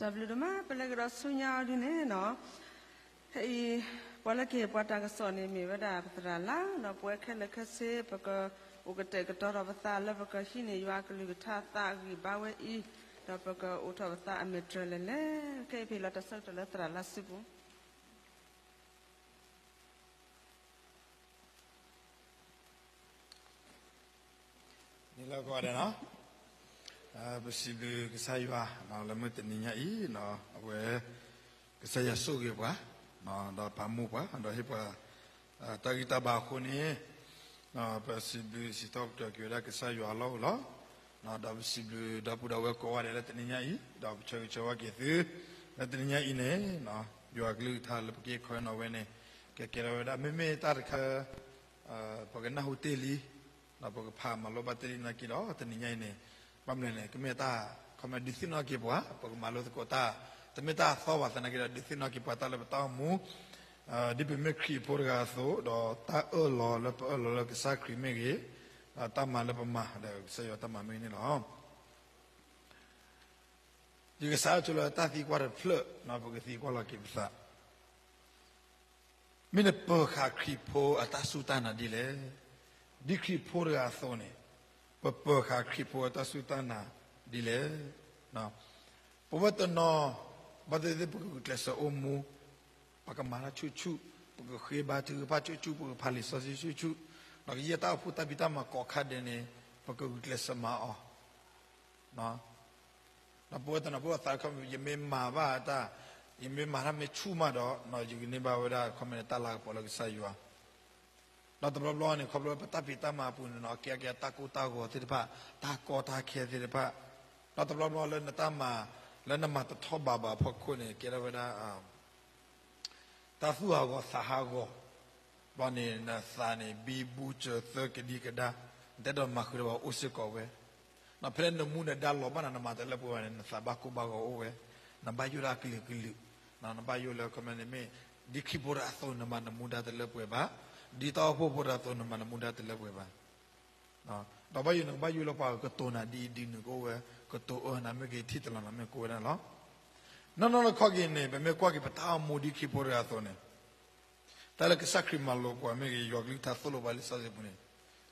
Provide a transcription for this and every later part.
တၢ်ဘျုးဒိၣ်မး ပလဲၤကဒီးဆူညါအီၤဒ်န့ၣ်နီၤ, ဖဲအံၤ ပှၤလၢကဟ့ၣ်ပှၤတၢ်ကစီၣ်န့ၣ် မ့ၢ်ဝဲဒၣ်ပသရၣ်လါ, ဒီးပဝဲခဲလၢာ်ခဲဆ့ ပကအိၣ်ကတဲာ်ကတီၤထီၣ်ပသးလၢပကဟံးန့ၢ်ယွၤအကလုၢ်ကထါသးအဂံၢ်ဘါဝဲအံၤ, ဒီးပကအိးထီၣ်ပသးအမဲာ်တြၢၤလဲၣ်လဲၣ်. ခဲအံၤ ပဟ့ၣ်လီၤတၢ်ဆၢကတီၢ်လၢသရၣ်လါစုပူၤ. နံၤလၢကိးဂၤဒဲးနီၤ, ပစံးဘျုးကစၢ်ယွၤ လၢမုၢ်တနံၤညါအံၤ, အဝဲ ကစၢ်ယွၤဆိၣ်ဂ့ၤပှၤ, ဒီးပာ်မူပှၤ, ဒီးဟ့ၣ်ပှၤ တၢ်ဂံၢ်တၢ်ဘါအဃိန့ၣ်, ပစံးဘျုးစံးထီၣ်ပတြၢၤက့ၤဝဲဒၣ်ကစၢ်ယွၤအလီၢ်အိၣ်လီၤ. ဒီးပစံးဘျုးဒီပုၢ်ဒီဝဲၢ်ကိးဂၤဒဲးလၢတနံၤညါအံၤ, ဒီးပဆၢဂ့ၤဆၢဝါက့ၤသု လၢတနံၤညါအံၤန့ၣ်, ယွၤကလုၢ်ကထါလၢပက့ၤခီနီၤဝဲန့ၣ်, ကကဲထီၣ်ဝဲဒၣ် မ့မ့ၢ်တၢ်တခါ ပကနၢ်ဟူတ့ၢ်လံ, ဒီးပကဖးမၤလိဘၣ်တ့ၢ်လံနာ်က့ဒီး တနံၤညါအံၤန့ၣ်, ဘၣ်မနုၤလဲၣ်န့ၣ် ကမ့ၢ်တၢ် ခီမ့ၢ်ဒုးသ့ၣ်နီၣ်က့ၤပှၤ, ပကမၤလိသကိးတၢ်, တမ့ၢ်တၢ်အသီဘၣ်သနာ်က့ဒီး ဒုးသ့ၣ်နီၣ်က့ၤပှၤတၢ်လၢပတၢ်အိၣ်မူ, ဒ်ပမ့ၢ်ခရံာ်ဖိတဂၤအသိး, ဒီးတၢ်အၢၣ်လီၤလၢပအၢၣ်လီၤလၢကစၢ်ခရံာ်မ့ၢ်ဂ့ၤ, ဒီးတၢ်မၤလၢပမၤဒီးကစၢ်ယွၤတၢ်မၤမ့ၢ်ဂ့ၤန့ၣ်လီၤ. ယကစးထီၣ်ဆိလၢတၢ်သံကွၢ်တဖျၢၣ်, ပကသံကွၢ်လီၤက့ၤပသး မ့ၢ်နပၢၤဃာ်ခရံာ်ဖိအတၢ်စူၢ်တၢ်နာ်ဒ်လဲၣ်. ဒ်ခရံာ်ဖိတဂၤအသိးန့ၣ်, ပပၢၤဃာ်ခရံာ်ဖိအတၢ်စူၢ်တၢ်နာ်ဒ်လဲၣ်. ပဝဲတနီၤ, ဘၣ်သ့ၣ်သ့ၣ်ပကဂုာ်ကျဲးစၢးအိၣ်မူ, ပကမၤတၢ်ဆူၣ်ဆူၣ်, ပကဃ့ဘါထုကဖၣ်ဆူၣ်ဆူၣ်, ပကဖးလံာ်စီဆှံဆူၣ်ဆူၣ်, ဒီးကယဲၢ်တၢ်အိၣ်ဖှိၣ်တၢ်ဖံးတၢ်မၤကိးခါဒဲးန့ၣ်, ပကဂုာ်ကျဲးစၢးမၤအီၤ ဒီးပဝဲတနီၤဖိသးခီ, ယမ့ၢ်မၤဘၣ်တၢ်, ယမ့ၢ်မၤတၢ်မ့ၢ်ဆူၣ်မးဒီး, ယကန့ၢ်ဘၣ်ဝဲဒၣ် ခီမ့ၢ်တၢ်လၤကပီၤလၢကစၢ်ယွၤ. ဒီးတဘျီဘျီန့ၣ် ခီဖျိပတၢ်ဖံးတၢ်မၤအပူၤန့ၣ်နီၤ, ကဲကဲတၢ်ကိၢ်တၢ်ဂီၤသ့ၣ်တဖၣ်, တၢ်ကီတၢ်ခဲသ့ၣ်တဖၣ်, ဒီးတဘျီဘျီလၢနတၢ်မၤ, လၢနမၤတထီၣ်ဘးဘၣ်အဖီခိၣ်န့ၣ် ကဲထီၣ်ဝဲဒၣ် တၢ်သူၣ်ဟးဂီၤသးဟးဂီၤ, ဘျီန့ၣ်နသးန့ၣ် ဘံဘူစၢၤသၢကဒံကဒါ, နတအဲၣ်ဒိးမၤဃုာ်ဒီးဘၣ်အိၣ်စ့ၢ်ကီးဝဲ. ဖဲလၢနမူနဒါလီၤဘၣ်နၤ နမၤတၢ်လၢပှဲၤဘၣ်န့ၣ် နသးဘၣ်ကိၢ်ဘၣ်ဂီၤအိၣ်ဝဲ, နဘၣ်ယိၣ်ဒၣ်ကလုာ်ကလုာ်, နဘၣ်ယိၣ်လၢခီမ့ၢ်န့ၣ်မ့ၢ်, ဒ်ခရံာ်ဖိတဂၤအသိးန့ၣ် နမၤနမူဒါတလၢပှဲၤဘၣ်, ဒ်တၢ်အိၣ်ဖှိၣ်ဖိတဂၤအသိးန့ၣ် နမၤနမူဒါတလၢပှဲၤဘၣ်. ဒီးဘၣ်ယိၣ်န့ၣ် ကဘၣ်ယိၣ်လၢပှၤကတိၤနၤဒ်အံၤဒ်နုၤကအိၣ်ဝဲ, ကတိၤအၢနၤမ့ၢ်ဂ့ၤ ထံၣ်တလီၤနၤမ့ၢ်ဂ့ၤ ကိးဝဲဒၣ်လီၤ. နီၢ်နီၢ်လၢခီက့ၤန့ၣ် ပမ့ၢ်ကွၢ်က့ၤပတၢ်အိၣ်မူဒ်ခရံာ်ဖိတဂၤအသိးန့ၣ်, တၢ်လၢကစၢ်ခရံာ်မၤလိာ်ပှၤမ့ၢ်ဂ့ၤ, ယွၤကလုၢ်ကထါသိၣ်လိပှၤလံာ်စီဆှံပူၤန့ၣ်,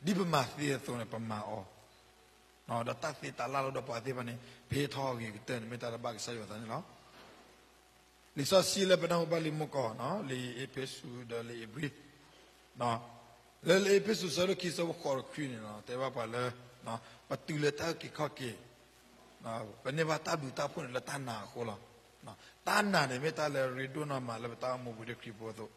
ဒ်ပမၤသ့အသိးန့ၣ် ပမၤအီၤ, ဒီးတၢ်သ့တၢ်လၢ်လၢဒီးပှၤသ့ၣ်တဖၣ်န့ၣ် ပဟ့ၣ်ထီၣ်အဂ့ၤကတၢၢ်န့ၣ် မ့ၢ်တၢ်လၢဘၣ်ကစၢ်ယွၤသးန့ၣ်လီၤ. လံာ်စီဆှံလၢပနၢ်ဟူဘၣ်လံမုၢ်ကီၢ်, လံာ်အ့းဖ့းစူးဒီးလံာ်ဧ့ၤဘြံၤ, လၢလံာ်အ့းဖ့းစူးအဆၢဒိၣ်ခံ အဆၢဖိဃိးတခွံန့ၣ် တဲဘၣ်ပှၤလၢ ပတုၤလၢတၢ်အုၣ်က့ၤခီၣ်က့ၤ, ပန့ၢ်ဘၣ်တၢ်ဘျုးတၢ်ဖှိၣ်န့ၣ်လၢတၢ်နာ်အဃိလီၤ. တၢ်နာ်န့ၣ်မ့ၢ်တၢ်လၢအရ့ဒိၣ်နီၢ်မးလၢပတၢ်အိၣ်မူပူၤဒ်ခရံာ်ဖိအသိး,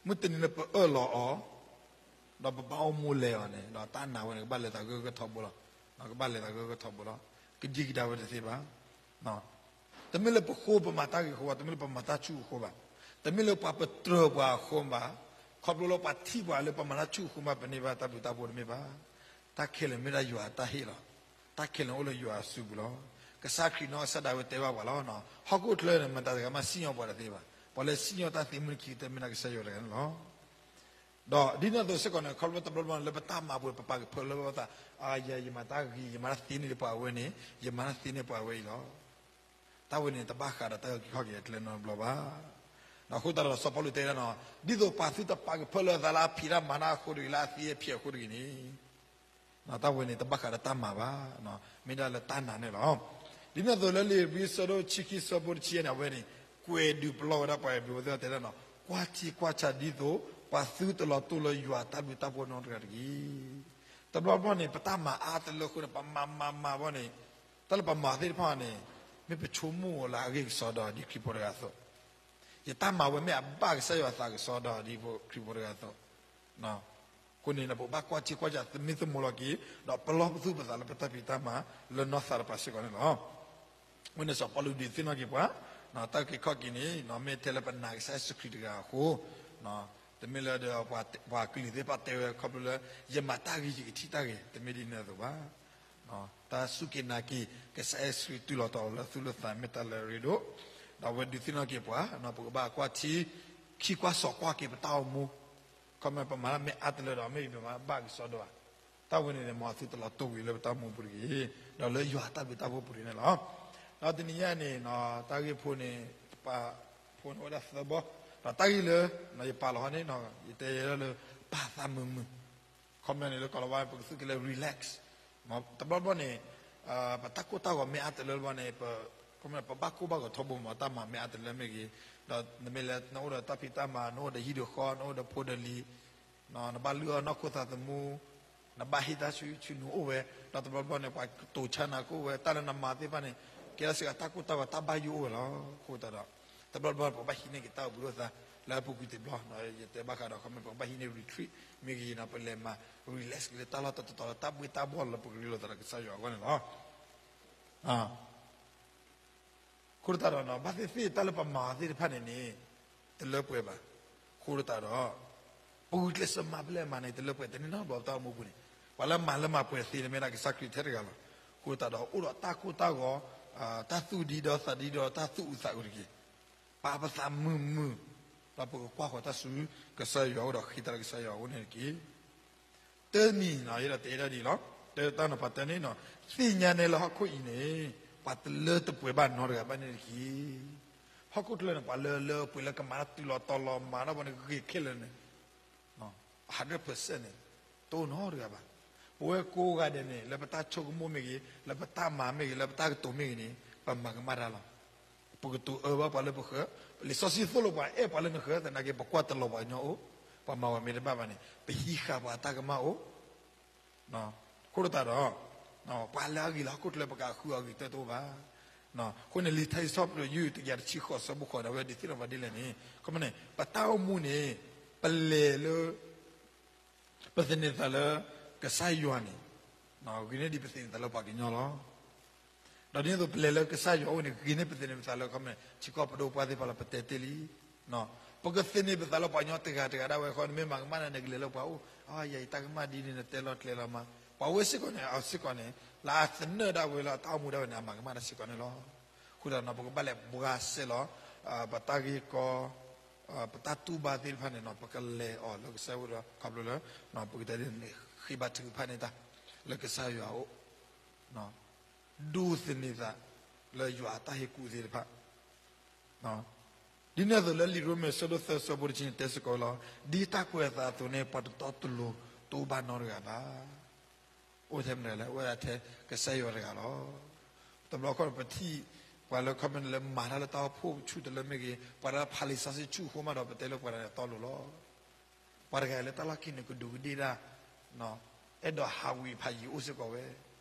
မုၢ်တနံၤလၢပအၢၣ်လီၤအီၤ ဒီးပဘၣ်အိၣ်မူလဲၤအီၤန့ၣ် ဒီးတၢ်နာ်ဝဲန့ၣ် ကဘၣ်လဲၤသးဂၢၢ်ဂၢၢ်ထီဘိလီၤ. ကဘၣ်လဲၤသးဂၢၢ်ဂၢၢ်ထီဘိလီၤ. ကဒံကဒါဝဲတသ့ဘၣ်. တမ့ၢ်လၢပဃိပမၤတၢ်ဂ့ၤအဃိဘၣ်, တမ့ၢ်လၢပမၤတၢ်ဆူၣ်အဃိဘၣ်, တမ့ၢ်လၢပှၤပတြၢၤပှၤအဃိဘၣ်, ခီဖျိလၢပှၤထံၣ်ပှၤလၢပမၤတၢ်ဆူၣ်အဃိမး ပန့ၢ်ဘၣ်တၢ်ဘျုးတၢ်ဖှိၣ်တမ့ၢ်ဘၣ်. တၢ်ခဲလၢာ်မ့ၢ်ဒၣ်ယွၤအတၢ်ဟ့ၣ်လီၤ. တၢ်ခဲလၢာ်အိၣ်လၢယွၤအစုပူၤလီၤ. ကစၢ်ခရံာ်နီၢ်ကစၢ်ဒၣ်ဝဲတဲဘၣ်ပှၤလီၤ. ဟီၣ်ခိၣ်ချၢန့ၣ် မတၤတဂၤမးစံၣ်ညီၣ်ပှၤတသ့ဘၣ်. ပှၤလၢစံၣ်ညီၣ်တၢ်သ့မုၢ်ခံကတၢၢ်မ့ၢ်ဒၣ်ကစၢ်ယွၤတဂၤန့ၣ်လီၤ. ဒီးဒ်န့ၣ်အသိးစ့ၢ်ကီးန့ၣ် ခီဖျိတဘျီဘျီန့ၣ် လၢပတၢ်မၤပူၤ ပပာ်ကဖၢလၢပသး, ယၤ ယမၤတၢ်ဂ့ၤ, ယမၤတၢ်သ့န့ၢ်ပှၤဝဲန့ၣ်, ယမၤတၢ်သ့န့ၢ်ပှၤဝဲအံၤလီၤ. တၢ်ဝဲန့ၣ် တဘၣ်ဃးဒီးတၢ်အုၣ်က့ၤခီၣ်က့ၤအကျဲနီတဘျီဘၣ်. အဃိသတးဒီးစီၤပီလူးတဲဒၣ်နီၤ, ဒ်သိးပှၤသုတပာ်ကဖၢလၢအသးလၢအဖံးတၢ်မၤတၢ်အဃိတဂ့ၤ, လၢအသ့အဖျဲးအဃိတဂ့ၤန့ၣ် တၢ်ဝဲန့ၣ် တဘၣ်ဃးဒီးတၢ်မၤဘၣ်, မ့ၢ်ဒၣ်လၢတၢ်နာ်န့ၣ်လီၤ. ဒ်န့ၣ်အသိးလၢလံာ်ဧ့ၤဘြံၤ အဆၢဒိၣ်ခံ အဆၢဖိတဆံန့ၣ် အဝဲန့ၣ် ကွဲးဒုးပလီၢ်ဝဲဒၣ်ပှၤဧ့ၤဘြံၤဖိသ့ၣ်တဖၣ်တဲဒၣ်နီၤ, ကွၢ်ထံကွၢ်ဆးဒ်သိး ပှၤသုတလီၤတူာ်လၢယွၤအတၢ်ဘျုးတၢ်ဖှိၣ်နီတဂၤတဂ့ၤ. တဘျီဘျီန့ၣ် ပတၢ်မၤအါတလၢအဃိန့ၣ် ပမၤမၤမၤဘၣ်န့ၣ်, တၢ်လၢပမၤသ့ၣ်တဖၣ်န့ၣ် မ့ၢ်ပဆိကမိၣ်လၢအဂ့ၢ်ကစီဒီဒ်ခရံာ်ဖိတဂၤအသိး, ယတၢ်မၤဝဲမ့ၢ်အဘၣ်ကစၢ်ယွၤအသးကစီဒီဒ်ခရံာ်ဖိတဂၤအသိး အဃိန့ၣ် ပဘၣ်ကွၢ်ထံကွၢ်ဆး သမံသမိးလီၤက့ၤ, ဒီးပလီၢ်ပသူၣ်ပသးလၢပတၢ်ဖံးတၢ်မၤလၢနီၢ်သးတပၤစ့ၢ်ကီးန့ၣ်လီၤ. အဃိန့ၣ်စီၤပီလူးဒုးသ့ၣ်နီၣ်က့ၤပှၤ, တၢ်အုၣ်က့ၤခီၣ်က့ၤန့ၣ် မ့ၢ်ထဲလၢပနာ်ကစၢ်ယ့ၣ်ၡူးခရံာ်တဂၤအဃိ, တမ့ၢ်လၢဒီးပှၤကလုာ်သ့ၣ်တဖၣ်တဲဝဲခီဖျိလၢ ယမၤတၢ်ဂ့ၤယကထံၣ်တၢ်ဂ့ၤ တမ့ၢ်ဒ်န့ၣ်အသိးဘၣ်. တၢ်စူၢ်က့ၤနာ်က့ၤ ကစၢ်ယ့ၣ်ၡူးခရံာ်တုၤလီၤတီၤလၢသူၣ်လၢသးမ့ၢ်တၢ်လၢအရ့ဒိၣ်, ဒီးအဝဲဒုးသ့ၣ်နီၣ်က့ၤပှၤ ပကဘၣ်ကွၢ်ထံ, ခံကွၢ်စီၤကွၢ်က့ၤပတၢ်အိၣ်မူ, ခီမ့ၢ်ပမၤတၢ်မ့ၢ်အါတလၢဒီး မ့ၢ်ပမၤဘၣ်ကစီဒီဧါ, တၢ်ဝဲန့ၣ်န့ၣ် မ်အသုတလီၤတူာ်ဝံၤလၢပတၢ်အိၣ်မူပူၤတဂ့ၤ, ဒီးလၢယွၤအတၢ်ဘျုးတၢ်ဖှိၣ်ပူၤတဂ့ၤန့ၣ်လီၤ. ဒီးတနံၤညါန့ၣ် တၢ်ဂ့ၢ်ဖိန့ၣ် ပာ်ဖိန့ၣ်အိၣ်ဝဲဒၣ်သၢဘီ, ဒီးတၢ်ဂ့ၢ်လၢ ယပာ်လီၤဟီန့ၣ် ယတဲလၢ ပာ်သးမုာ်မုာ်, ခီပညီန့ၣ်လၢကီၢ်လီၤဝါ ပကသူၣ်က့ၤလၢ relax, တဘျီဘျီန့ၣ် ပတၢ်ကိၢ်တၢ်ဂီၤမ့ၢ်အါတလၢဘၣ်န့ၣ် ပဘၣ်ကိၢ်ဘၣ်ဂီၤထီဘိမး တၢ်မၤမ့ၢ်အါတလၢမ့ၢ်ဂ့ၤ, ဒီးနမ့ၢ်လဲၤနအိၣ်ဒီးတၢ်ဖံးတၢ်မၤ နအိၣ်ဒီးဟံၣ်ဒီးဃီ နအိၣ်ဒီးဖိဒီးလံၤ နဘၣ်လုၢ်အီၣ်နီၢ်ခိသးသမူ, နဘၣ်ဟ့ၣ်တၢ်ဆူၣ်ဆူၣ်နူာ်အိၣ်ဝဲ, ဒီးတဘျီဘျီန့ၣ် ပှၤကတိၤဆါနၤကအိၣ်ဝဲ, တၢ်လၢနမၤသ့ၣ်တဖၣ်န့ၣ် ကဲထီၣ်စ့ၢ်ကီးတၢ်ကိၢ်တၢ်ဂီၤတၢ်ဘၣ်ယိၣ်အိၣ်ဝဲလီၤ. အဃိသတးဒီး တဘျီဘျီပကဘၣ်ဟံးန့ၢ်က့ၤတၢ်အိၣ်ဘှံးအိၣ်သါလၢအပူၤကွံာ်တဘျီ, ယတဲဘၣ်ဃးဒီး ခီမ့ၢ်ပကဘၣ်ဟံးန့ၢ် retreat မ့ၢ်ဂ့ၤန့ၣ် ပလဲၤမၤ relax က့ၤလၢတၢ်လီၢ်တတီၤတီၤလၢတၢ်ဘှ့ၣ်တၢ်ဘှီၣ်လၢပကရ့လိာ်သးဒီးကစၢ်ယွၤအဂီၢ်န့ၣ်လီၤ. အဃိသတးဒီး ဘၣ်သ့ၣ်သ့ၣ်တၢ်လၢပမၤအီၤသ့ၣ်တဖၣ်န့ၣ်န့ၣ် တလၢပှဲၤဘၣ်. အဃိသတးဒီး ပဂုာ်ကျဲးစၢးမၤဖဲလဲၣ်မၤန့ၣ် တလၢပှဲၤ တန့ၢ်နီတဘျီပတၢ်အိၣ်မူပူၤန့ၣ်, ပှၤလၢမၤလၢမၤပှဲၤသ့န့ၣ်မ့ၢ်ဒၣ်ကစၢ်ခရံာ်ထဲတဂၤလီၤ. အဃိသတးဒီး အိၣ်ဒီးတၢ်ကိၢ်တၢ်ဂီၤ, တၢ်သူၣ်ဒံဒီသးဒံဒီးတၢ်သူၣ်အုးသးအုးတက့ၢ်. ပာ်ပသးမုာ်မုာ်, ဒီးပကကွၢ်ဃီၤတၢ်ဆူကစၢ်ယွၤအအိၣ်ဒီးဃ့တၢ်လၢကစၢ်ယွၤအအိၣ်န့ၣ်တက့ၢ်. တနံၤန့ၣ် ယအဲၣ်ဒိးတဲဒၣ်ဒ်အံၤလီၤ. တၢ်နီၤဖးတၢ်န့ၣ်, သ့ၣ်ညါနဲလၢဟီၣ်ခိၣ်အံၤန့ၣ် ပှၤတလၢတပှဲၤဘၣ်နီတဂၤဘၣ်န့ၣ်တက့ၢ်. ဟီၣ်ခိၣ်ချၢန့ၣ် ပှၤလၢလၢပှဲၤလၢကမၤတၢ်တုၤလီၤတီၤလီၤမၤတၢ်ပှၤန့ၣ်ဂ့ၤခဲလၢာ်န့ၣ် hundred percent န့ၣ် တအိၣ်နီတဂၤဘၣ်. ပဝဲကိးဂၤဒဲးန့ၣ် လၢပတၢ်ဆိကမိၣ်မ့ၢ်ဂ့ၤ, လၢပတၢ်မၤမ့ၢ်ဂ့ၤ, လၢပတၢ်ကတိၤမ့ၢ်ဂ့ၤန့ၣ် ပမၤကမၣ်တၢ်လီၤ. ပကတိၤအၢဘၣ်ပှၤလၢပဃၢၤ, လံာ်စီဆှံသိၣ်လိပှၤအဲၣ်ပှၤလၢနဃၢၤသနာ်က့ ပကွၢ်တလီၤပှၤကညီအိၣ်, ပှၤမၤဝဲမ့ၢ်တဘၣ်ဘၣ်န့ၣ် ပဟံးဃာ်ပှၤတၢ်ကမၣ်အိၣ် အဃိသတးဒီး ပှၤလၢအဂ့ၤလၢဟီၣ်ခိၣ်ချၢ ပကဃုအီၤဂ့ၤကတၢၢ်တအိၣ်ဘၣ်. အဃိန့ၣ် လံာ်ထါစံးထီၣ်ပတြၢၤ ယုၢ်တကယၤတဆံဃိး ဆၢဖိဃိး ဒီးဝဲဒၣ်သ့ၣ်နီၣ်ပှၤဒ်လဲၣ်န့ၣ်, ခီမ့ၢ်န့ၣ် ပတၢ်အိၣ်မူန့ၣ် ပလဲၤလၢ ပသန့ၤသးလၢကစၢ်ယွၤန့ၣ် ဂ့ၤန့ၢ်ဒံးပသန့ၤသးလၢပှၤကညီလီၤ. ဒီးဒ်န့ၣ်အသိးပလဲၤလၢကစၢ်ယွၤအအိၣ်န့ၣ် ဂ့ၤန့ၢ်ပသန့ၤပသးလၢ ခီမ့ၢ်န့ၣ် ထံကီၢ်ပဒိၣ်ပှၢ်သ့ၣ်တဖၣ်လီၤ ပတဲတ့ၢ်လံ. ပကသန့ၤပသးလၢပှၤကညီတဂၤတဂၤဒၣ်ဝဲဃီ နမ့ၢ်မၤကမၣ်န့ၣ် နကလဲၤလၢပှၤအိၣ်, အယၤအံၤတၢ်ကမၣ်ဒ်န့ၣ် နတဲလီၤကျဲၤလီၤမး, ပှၤဝဲစ့ၢ်ကီးန့ၣ် အစ့ၢ်ကီးန့ၣ် လၢအသနၢၣ်ဒၣ်ဝဲလၢအတၢ်အိၣ်မူဒၣ်ဝဲန့ၣ် အမၤကမၣ်တၢ်စ့ၢ်ကီးန့ၣ်လီၤ. အဃိသတးဒီး ပကဘၣ်လဲၤဘှါစဲလီၤ ပတၢ်ဂ့ၢ်ကီ ပတၢ်တူၢ်ဘၣ်သ့ၣ်တဖၣ်န့ၣ် ပကလဲၤအီၤလၢကစၢ်ယွၤအအိၣ်ဒီး ခီဖျိလၢ ပကတဲဒ်န့ၣ် ဃ့ဘါထုကဖၣ်န့ၢ်တၢ်လၢကစၢ်ယွၤအအိၣ်, ဒိးသန့ၤသးလၢယွၤအတၢ်ဟ့ၣ်ကူၣ်သ့ၣ်တဖၣ် ဒ်န့ၣ်အသိးလၢလံာ်ရိမ့ၤဆၢဒိၣ်သၢဆၢဖိတဆံန့ၣ် တဲစ့ၢ်ကီးလီၤ, ဒ်တၢ်ကွဲးအသးအသိးန့ၣ် ပှၤတတီတလိၤတအိၣ်ဘၣ်နီတဂၤဘၣ်. အိၣ်ထဲမနုၤလဲၣ်, အိၣ်ထဲကစၢ်ယွၤတဂၤလီၤ. တဘျီခီၣ်ပထံၣ် ပှၤလၢ ခီမ့ၢ်န့ၣ် လၢမၤတၢ်လၢတၢ်အိၣ်ဖှိၣ်ဆူၣ်တလၢမ့ၢ်ဂ့ၤ, ပှၤလၢဖးလံာ်စီဆှံဆူၣ်အဃိမးဒီး ပတဲလၢပှၤတဂၤန့ၣ်အတီအလိၤလီၤ. ပှၤတဂၤအံၤလၢတၢ်လီၢ်ခံန့ၣ် ကဒူးကဒ့ၣ်ဒၣ်, အဲၣ်ဒိးဟးဝံၤဖးယံၤအိၣ်စ့ၢ်ကီးဝဲ,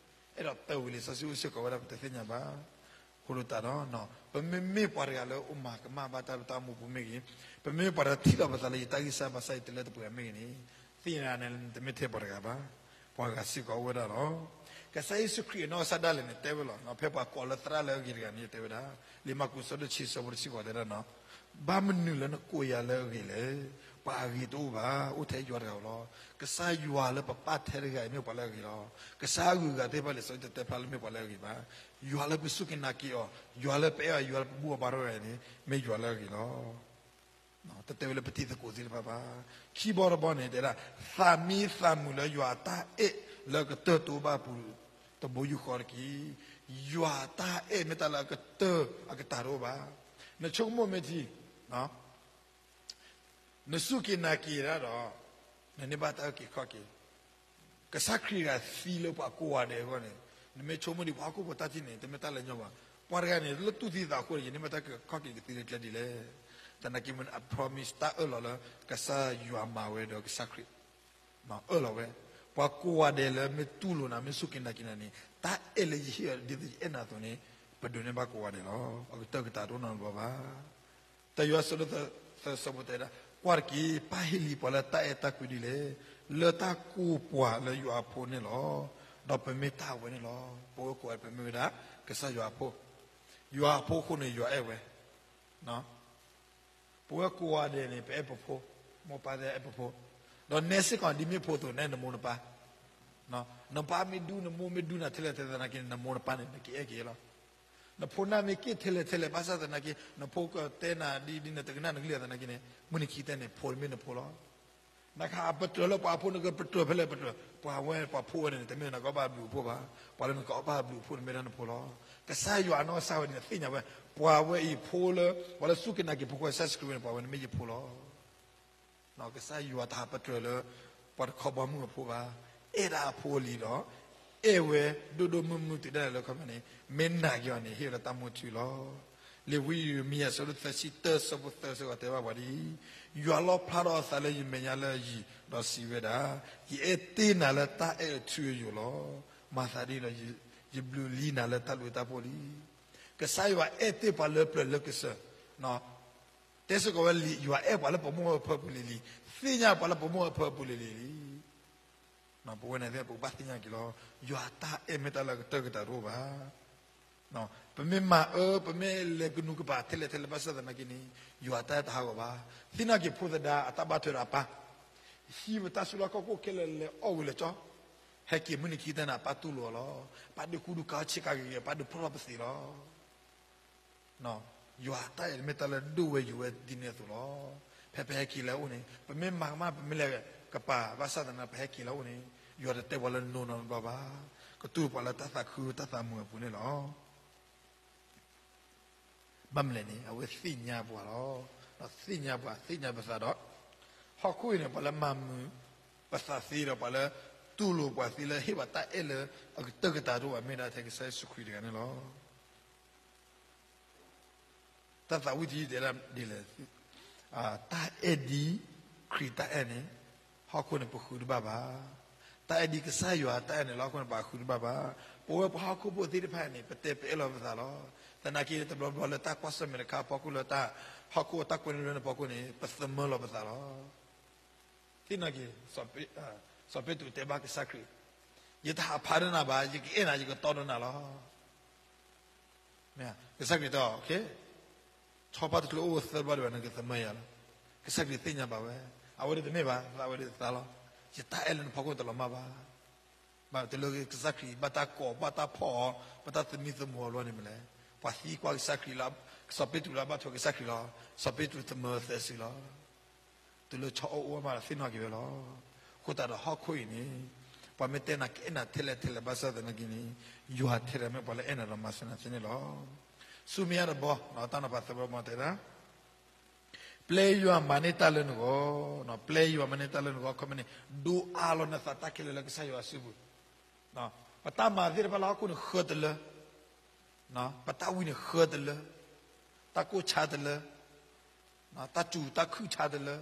အဲၣ်ဒိးတၢၢ်ဝံၤလံာ်စီဆှံအိၣ်စ့ၢ်ကီးဝဲဒၣ် ပတသ့ၣ်ညါဘၣ်. အဃိသတးဒီး ပမ့မ့ၢ်ပှၤတဂၤလၢအိၣ်မၤကမၣ်ဘၣ်တၢ်လၢတၢ်အိၣ်မူပူၤမ့ၢ်ဂ့ၤ, ပမ့မ့ၢ်ပှၤတဂၤထံၣ်လီၤပသးလၢယတၢ်ဂံၢ်စၢ်ဘါစၢ်အံၤတလၢတပှဲၤမ့ၢ်ဂ့ၤန့ၣ်, သ့ၣ်ညါန့ၣ် နတမ့ၢ်ထဲပှၤတဂၤဘၣ်, ပှၤဂၤစ့ၢ်ကီးအိၣ်ဝဲဒၣ်လီၤ. ကစၢ်ယ့ၣ်ၡူးခရံာ်အနီၢ်ကစၢ်ဒၣ်လဲာ်န့ၣ် တဲဝဲလီၤ, ဖဲပှၤကိးလၢသရၣ်လၢအဂ့ၤတဂၤန့ၣ် တဲဝဲဒၣ်, လံာ်မၢ်ကူးဆၢဒိၣ်တဆံဆၢဖိတဆံဃိးတဲဒၣ်, ဘၣ်မနုၤလၢနကိးယၤလၢအဂ့ၤလဲၣ်. ပှၤအဂ့ၤတအိၣ်ဘၣ်, အိၣ်ထဲယွၤတဂၤဧိၤလီၤ. ကစၢ်ယွၤလၢပပၢ်ထဲတဂၤအံၤမ့ၢ်ပှၤလၢအဂ့ၤလီၤ. ကစၢ်အဂုၤအဂၤသ့ၣ်တဖၣ်လံာ်စီဆှံတတဲဖျါလၢမ့ၢ်ပှၤလၢအဂ့ၤဘၣ်. ယွၤလၢပစူၢ်က့ၤနာ်က့ၤအီၤ, ယွၤလၢပအဲၣ်အီၤ, ယွၤလၢပဘူၣ်အီၤဘါထီၣ်အီၤန့ၣ် မ့ၢ်ယွၤလၢအဂ့ၤလီၤ. တတဲဝဲလၢပတံၤသကိးသ့ၣ်တဖၣ်ဘၣ်. ခံဘီတဘီန့ၣ် တဲဒၣ်, သးမံသးမုာ်လၢယွၤအတၢ်အဲၣ်လၢအကတၢၢ်တအိၣ်ဘၣ်အပူၤ တဘိယူၢ်ဃီတက့ၢ်. ယွၤအတၢ်အဲၣ်မ့ၢ်တၢ်လၢအကတၢၢ်အကတၢၢ်တအိၣ်ဘၣ်. နဆိကမိၣ်မ့ၢ်ထံ နစူၢ်က့ၤနာ်က့ၤဒၣ်ဒီး နန့ၢ်ဘၣ်တၢ်အုၣ်က့ၤခီၣ်က့ၤ, ကစၢ်ခရံာ်တဂၤသံလၢပှၤကိးဂၤဒဲးအဂီၢ်န့ၣ်, နမ့ၢ်ဆိကမိၣ်ဒံးပှၤဟီၣ်ခိၣ်ဖိတၢ်ထံၣ်န့ၣ် တမ့ၢ်တၢ်လၢညီဘၣ်. ပှၤတဂၤန့ၣ် လၢတူၢ်သံသးအဃိန့ၣ် ယန့ၢ်ဘၣ်တၢ်ခီၣ်က့ၤကသံလၢကျဲဒ်လဲၣ်. သနာ်က့မ့ၢ်အ promise တၢ်အၢၣ်လီၤလၢကစၢ်ယွၤမၤဝဲဒီးကစၢ်ခရံာ် အၢၣ်လီၤဝဲ, ပှၤကိးဂၤဒဲးလၢမ့ၢ်တူၢ်လိာ်နၤ မ့ၢ်စူၢ်က့ၤနာ်က့ၤနၤန့ၣ် တၢ်အဲၣ်လၢယဟ့ၣ်အီၤဒ်သိးယအဲၣ်နၤအသိးန့ၣ် ပဒိးန့ၢ်ဘၣ်ကိးဂၤဒဲးလီၤ. အကတၢၢ်ကတၢၢ်တအိၣ်နီတဘျီဘၣ်. တၢ်ယိၤဟၣ်ဆၢဒိၣ်သၢဆၢဖိတဲဒၣ်, ကွၢ်တက့ၢ်, ပၢ်ဟ့ၣ်လံပှၤလၢတၢ်အဲၣ်တၢ်ကွံဒ်လဲၣ်, လၢတၢ်ကိးပှၤလၢယွၤအဖိန့ၣ်လီၤ. ဒီးပမ့ၢ်တၢ်အဝဲန့ၣ်လီၤ. ပဝဲကိးဂၤဒဲး ပမ့ၢ်ဝဲဒၣ်ကစၢ်ယွၤအဖိ, ယွၤအဖိအဃိန့ၣ် ယွၤအဲၣ်ဝဲ ပဝဲကိးဂၤဒဲးန့ၣ် ပအဲၣ်ပဖိ, မိၢ်ပၢ်သ့ၣ်အဲၣ်ပဖိ, ဒီးနဲစ့ၢ်ကီးဒ်မ့ၢ်ဖိအသိး နဲနမိၢ်နပၢ်, နပၢ်မ့ၢ်ဒူ နမိၢ်မ့ၢ်ဒူနၤထဲလဲၣ်ထဲလဲၣ်သနာ်က့န့ၣ် နမိၢ်နပၢ်န့ၣ် နကအဲၣ်က့ၤလီၤ. နဖိနၢ်မ့ၢ်က့ၢ်ထဲလဲၣ်ထဲလဲၣ်ဘၣ်ဆၣ်သနာ်က့ နဖိကတဲနၤဒ်ဒ်နတကနၣ်နကလုၢ်သနာ်က့န့ၣ် မုၢ်နခံကတၢၢ်န့ၣ် ဖိတမ့ၢ်နဖိလီၤ. နကဟးပတြၢၤလၢပှၤအဖိ နကပတြၢၤဖဲလဲၣ်ပတြၢၤ, ပှၤဝဲပှၤဖိဝဲန့ၣ် တမ့ၢ်နကအီၣ်ဘၣ်ဘျုးအဖိဘၣ်, ပှၤလၢနကအီၣ်ဘၣ်ဘျုးအဖိန့ၣ်မ့ၢ်ဒၣ်နဖိလီၤ. ကစၢ်ယွၤအနီၢ်ကစၢ်ဝဲန့ၣ် သ့ၣ်ညါဝဲ, ပှၤဝဲအံၤဖိလၢ ပှၤလၢစူၢ်က့ၤနာ်က့ၤဖိခွါကစၢ်ယ့ၣ်ၡူးခရံာ်ဝဲန့ၣ် ပှၤဝဲန့ၣ်မ့ၢ်ယဖိလီၤ. ကစၢ်ယွၤတဟးပတြၢၤလၢ ပှၤတခီဘီမုၢ်အဖိဘၣ်, အဲၣ်ဒၣ်အဖိအလံၤဒီး အဲၣ်ဝဲဒိၣ်ဒိၣ်မုၢ်မုၢ်တုၤဒၣ်လဲာ်လၢခီပညီန့ၣ် မ့ၢ်နာ်က့ၤအီၤန့ၣ် ဟ့ၣ်ဝဲလၢတၢ်မူထူလီၤ. လံာ်ဝံယံးရမံယၤ အဆၢဒိၣ်သၢဆံတၢ အဆၢဖိသၢစ့ၢ်ကီးတဲဘၣ်ပှၤဒ်အံၤ, ယွၤလီၣ်ဖျါထီၣ်အသးလၢယမဲာ်ညါလၢအယံၤ, ဒီးစံးဝဲဒၣ်, ယအဲၣ်တ့ၢ်နၤလၢတၢ်အဲၣ်အထူအယိာ်လီၤ. မၤသးဒ်အံၤဒီး ယဘျုးလံနၤလၢတၢ်ဘျုးတၢ်ဖှိၣ်လံ. ကစၢ်ယွၤအဲၣ်တ့ၢ်ပှၤလၢပျၢၤလၢကစၢၤ, တဲစ့ၢ်ကီးဝဲလံ, ယွၤအဲၣ်ပှၤလၢပမိၢ်အဖၢပူၤလံၤလံၤ, သ့ၣ်ညါပှၤလၢပမိၢ်အဖၢပူၤလံၤလံၤလံ. ပဝဲန့ၣ်သ့ၣ် ပကဘၣ်သ့ၣ်ညါက့ၤလီၤ. ယွၤတၢ်အဲၣ်မ့ၢ်တၢ်လၢအကတၢၢ်ကတၢၢ်တအိၣ်ဘၣ်. ပမ့ၢ်မၤအၢ ပမ့ၢ်လဲၤကနူၤကပၤထဲလဲၣ်ထဲလဲၣ်ဘၣ်ဆၣ်သနာ်က့န့ၣ် ယွၤတၢ်အဲၣ်တဟးဂီၤဘၣ်. သ့ၣ်နီၣ်က့ၤဖိသဒါအတၢ်ဘၣ်ထွဲဒီးအပၢ်, ဟံးဝဲတၢ်စုလီၢ်ခီၣ်ခိၣ်ခဲလၢာ်လဲၤအီၣ်ဝံၤလၢကၠီ, ဟဲက့ၤမုၢ်နံၤခံကတၢၢ်န့ၣ် အပၢ်တူၢ်လိာ်အီၤလီၤ. အပၢ်ဒုးကူဒုးကၤအီၣ်ဆ့ကၤဂ့ၤဂ့ၤ အပၢ်ဒုးဖျီၣ်ထီၣ်ပသံးလီၤ. ယွၤတၢ်အဲၣ်န့ၣ်မ့ၢ်တၢ်လၢဒိၣ်ဝဲယိာ်ဝဲဒ်န့ၣ်အသိးလီၤ. ဖဲပဟဲက့ၤလၢအအိၣ်န့ၣ် ပမ့ၢ်မၤကမၣ် ပမ့ၢ်လဲၤကပၤဘၣ်ဆၣ်သနာ်က့ ပဟဲက့ၤလၢအအိၣ်န့ၣ် ယွၤတတဲပှၤလၢ no နီတဘျီဘၣ်. ကတူၢ်ပှၤလၢတၢ်သးခုတၢ်သးမုာ်အပူၤန့ၣ်လီၤ. ဘၣ်မနုၤလဲၣ်န့ၣ် အဝဲသ့ၣ်ညါပှၤလီၤ. ဒီးသ့ၣ်ညါပှၤ သ့ၣ်ညါပသးဒီး ဟီၣ်ခိၣ်အံၤန့ၣ် ပှၤလၢမၤမုာ်ပသးသ့ဒီး ပှၤလၢတူၢ်လိာ်ပှၤသ့လၢဟ့ၣ်ပှၤတၢ်အဲၣ်လၢအကတၢၢ်ကတၢၢ်တအိၣ်ဘၣ် မ့ၢ်ဒၣ်ထဲကစၢ်ယ့ၣ်ၡူးခရံာ်တဂၤန့ၣ်လီၤ. တၢ်သးဝံၣ်တယုၢ်တဲဒၣ်ဒ်လဲၣ်, တၢ်အဲၣ်ဒ်ခရံာ်တၢ်အဲၣ်န့ၣ် ဟီၣ်ခိၣ်န့ၣ်ပဃုတဘၣ်ဘၣ်. တၢ်အဲၣ်ဒ်ကစၢ်ယွၤတၢ်အဲၣ်န့ၣ်လၢဟီၣ်ခိၣ်န့ၣ် ပဃုတဘၣ်ဘၣ်. ပဝဲပှၤဟီၣ်ခိၣ်ဖိသ့ၣ်တဖၣ်န့ၣ် ပတဲပအဲၣ်လီၤပသးလီၤ. သနာ်က့တဘျီဘျီလၢတၢ်ကွၢ်ဆၢၣ်မဲာ်တခါအဖီခိၣ်လၢတၢ်ဟီၣ်ခိၣ်အတၢ်ကွဲန့ၣ်လၢန့ၣ်အဖီခိၣ်န့ၣ် ပသမၢလီၤပသးလီၤ. သ့ၣ်နီၣ်က့ၤ စီၤပ့းတရူးတဲဘၣ်ကစၢ်ခရံာ်, ယတဟးဖးဒီးနၤဘၣ်, ယကအဲၣ်နၤ ယကတီဒီးနၤလီၤ. ကစၢ်ခရံာ်တဲအီၤ, ဆီဖါတချုးအိၣ်သၢဘျီဒံးဘၣ် နကသမၢယၤလီၤ. ကစၢ်ခရံာ်သ့ၣ်ညါဘၣ်ဝဲ, အဝဲဒၣ်တမ့ၢ်ဘၣ်, သးဝဲဒၣ်သးလီၤ. ယတၢ်အဲၣ်လၢနဖီခိၣ်တလီၤမၢ်ဘၣ်. ဘၣ်တုၤလၢကစၢ်ခရံာ်ဘၣ်တၢ်ကိး ဘၣ်တၢ်ဖီၣ်အီၤ ဘၣ်တၢ်သမံသမိးအီၤဘျီန့ၣ်မ့ၢ်လဲၣ်, ပှၤသံကွၢ်ကစၢ်ခရံာ်လၢ စီၤပ့းတရူးလၢအဘၣ်ထွဲကစၢ်ခရံာ်လီၤ. စီၤပ့းတရူးသမၢသၢစုလီၤ. တုၤလၢဆီအိၣ်အါမးဒီးသ့ၣ်နီၣ်က့ၤဝဲလီၤ. အဃိသတးဒီးဟီၣ်ခိၣ်အံၤန့ၣ် ပှၤမ့ၢ်တဲနၤကအဲၣ်နၤထဲလဲၣ်ထဲလဲၣ်ဘၣ်ဆၣ်သနာ်က့န့ၣ် ယွၤထဲတဂၤမ့ၢ်ပှၤလၢအဲၣ်နၤဒီးမၤစၢၤနၤသ့န့ၣ်လီၤ. ဆူမဲာ်ညါတဘျီ တၢ်နီၤဖးသၢဘျီမ့ၢ်တဲဒၣ် ပျဲယွၤမၤန့ၢ်တၢ်လၢနဂီၢ်, ပျဲယွၤမၤန့ၢ်တၢ်လၢနဂီၢ် ခီမ့ၢ်န့ၣ် ဒိးအါလီၤနသးတၢ်ခဲလၢာ်လၢကစၢ်ယွၤအစုပူၤ. ပတၢ်မၤသ့ၣ်တဖၣ်လၢဟီၣ်ခိၣ်န့ၣ်ဃၢတလၢ, ပတၢ်ဝံန့ၣ်ဃၢတလၢ, တၢ်ကိၢ်ဆါတလၢ, တၢ်စူၤတၢ်ခုၣ်ဆါတလၢ,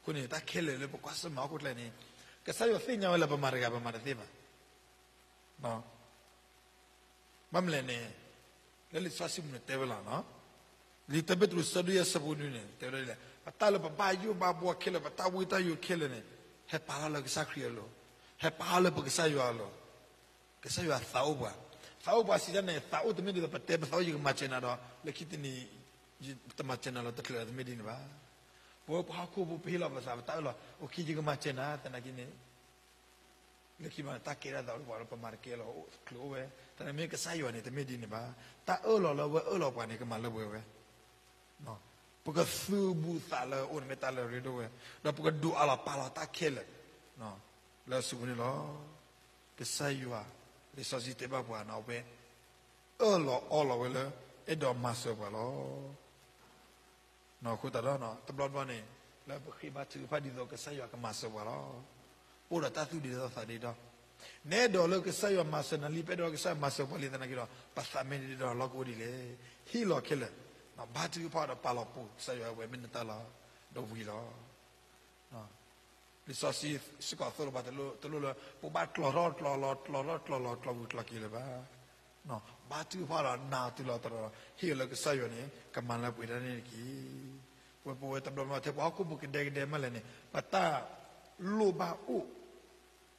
အဃိန့ၣ် တၢ်ခဲလၢာ်လၢပကွၢ်ဆၢၣ်မဲာ်ဟီၣ်ခိၣ်ချၢန့ၣ် ကစၢ်ယွၤသ့ၣ်ညါဝဲလၢပမၤတဂၤ ပမၤတသ့ဘၣ်. ဘၣ်မနုၤလဲၣ်န့ၣ် လၢလံာ်စီဆှံပူၤန့ၣ်တဲဝဲလီၤ. လံာ်တၢ်ပ့းတရူး ဆၢဒိၣ်ယဲၢ် ဆၢဖိနွံန့ၣ် တဲဝဲဒ်လဲၣ်, ပတၢ်လၢပဘၣ်ယိၣ်ဘၣ်ဘှီခဲလၢာ် ပတၢ်ဝံတၢ်ယိာ်ခဲလၢာ်န့ၣ် ဟဲပာ်လီၤလၢကစၢ်ခရံာ်အလိၤ, ဟဲပာ်လီၤလၢပကစၢ်ယွၤအလိၤ, ကစၢ်ယွၤသးအိၣ်ပှၤ, သးအိၣ်ပှၤစံးတၢ်န့ၣ် သးအိၣ်တမ့ၢ်ဒ်သိးပတဲပသးအိၣ် ယကမၤစၢၤနၤဒီး လၢခံတနံၤ တမၤစၢၤနၤလီၤတချုး တမ့ၢ်ဒ်န့ၣ်ဘၣ်. ပဝဲပှၤဟီၣ်ခိၣ်ဖိ ပဟ့ၣ်လီၤပသး ပတၢ်အၢၣ်လီၤ အိၣ်ခံ ယကမၤစၢၤနၤ သနာ်က့န့ၣ် လၢခံမး တၢ်ကဲထီၣ်သးအိၣ်ပှၤလၢပမၤတကဲလီၤ ချုးအိၣ်ဝဲ, သနာ်က့မ့ၢ်ကစၢ်ယွၤန့ၣ် တမ့ၢ်ဒ်န့ၣ်ဘၣ်. တၢ်အၢၣ်လီၤလၢဝဲအၢၣ်လီၤပှၤန့ၣ် ကမၤလၢပှဲၤဝဲ, ပကသူဘူးသးလၢအအိၣ်န့ၣ် မ့ၢ်တၢ်လၢအရ့ဒိၣ်ဝဲ, ဒီးပကဒိးအးလီၤပာ်လီၤတၢ်ခဲလၢာ် လၢအစုပူၤန့ၣ်လီၤ. ကစၢ်ယွၤ လံာ်စီဆှံတဲဘၣ်ပှၤန့ၣ် အဝဲ အၢၣ်လီၤအီလီၤဝဲလၢ အဲၣ်ဒိးမၤစၢၤပှၤလီၤ. အဃိသတးဒီး တဘျီဘျီန့ၣ် လၢပဃ့ဘါထုကဖၣ်ဒ်သိးကစၢ်ယွၤကမၤစၢၤပှၤလီၤ. ပအိၣ်ဒီးတၢ်သူၣ်ဒ့ဒီးသးဒ့ဒီ, နအဲၣ်ဒိးလၢကစၢ်ယွၤမၤစၢၤနၤလံ ပအဲၣ်ဒိးကစၢ်ယွၤမၤစၢၤပှၤလံသနာ်က့ဒီး ပသးမ့ၢ်ဒ့ဒီလီၤကအိၣ်ဒ်လဲၣ်. ဟ့ၣ်လီၤခဲလၢာ်, ဘါထုကဖၣ်ဒီးပာ်လီၤပူၤ ကစၢ်ယွၤဝဲမ့ၢ်နတၢ်လီၤ ဒီးဝံၤလီၤ. လံာ်စီဆှံစ့ၢ်ကီးသိၣ်လိပှၤတလိၣ်လၢ ပဘၣ်ကျီၤထီၣ်ကျီၤလီၤ ကျီၤထီၣ်ကျီၤလီၤ ကျီၤဝံၤကျီၤက့ၤလၢၤဘၣ်. ဘါထုကဖၣ်ဒီးနာ်တုၤလီၤတရီ ဟ့ၣ်အီၤလၢကစၢ်ယွၤန့ၣ် ကမၤလၢပှဲၤတၢ်န့ၣ်တက့ၢ်. ပဝဲပဝဲတဘျီဘျီထဲပှၤဟီၣ်ခိၣ်ဖိကဒဲကဒဲမးလဲၣ်န့ၣ် ပတၢ်လိၣ်ဘၣ်အိၣ်,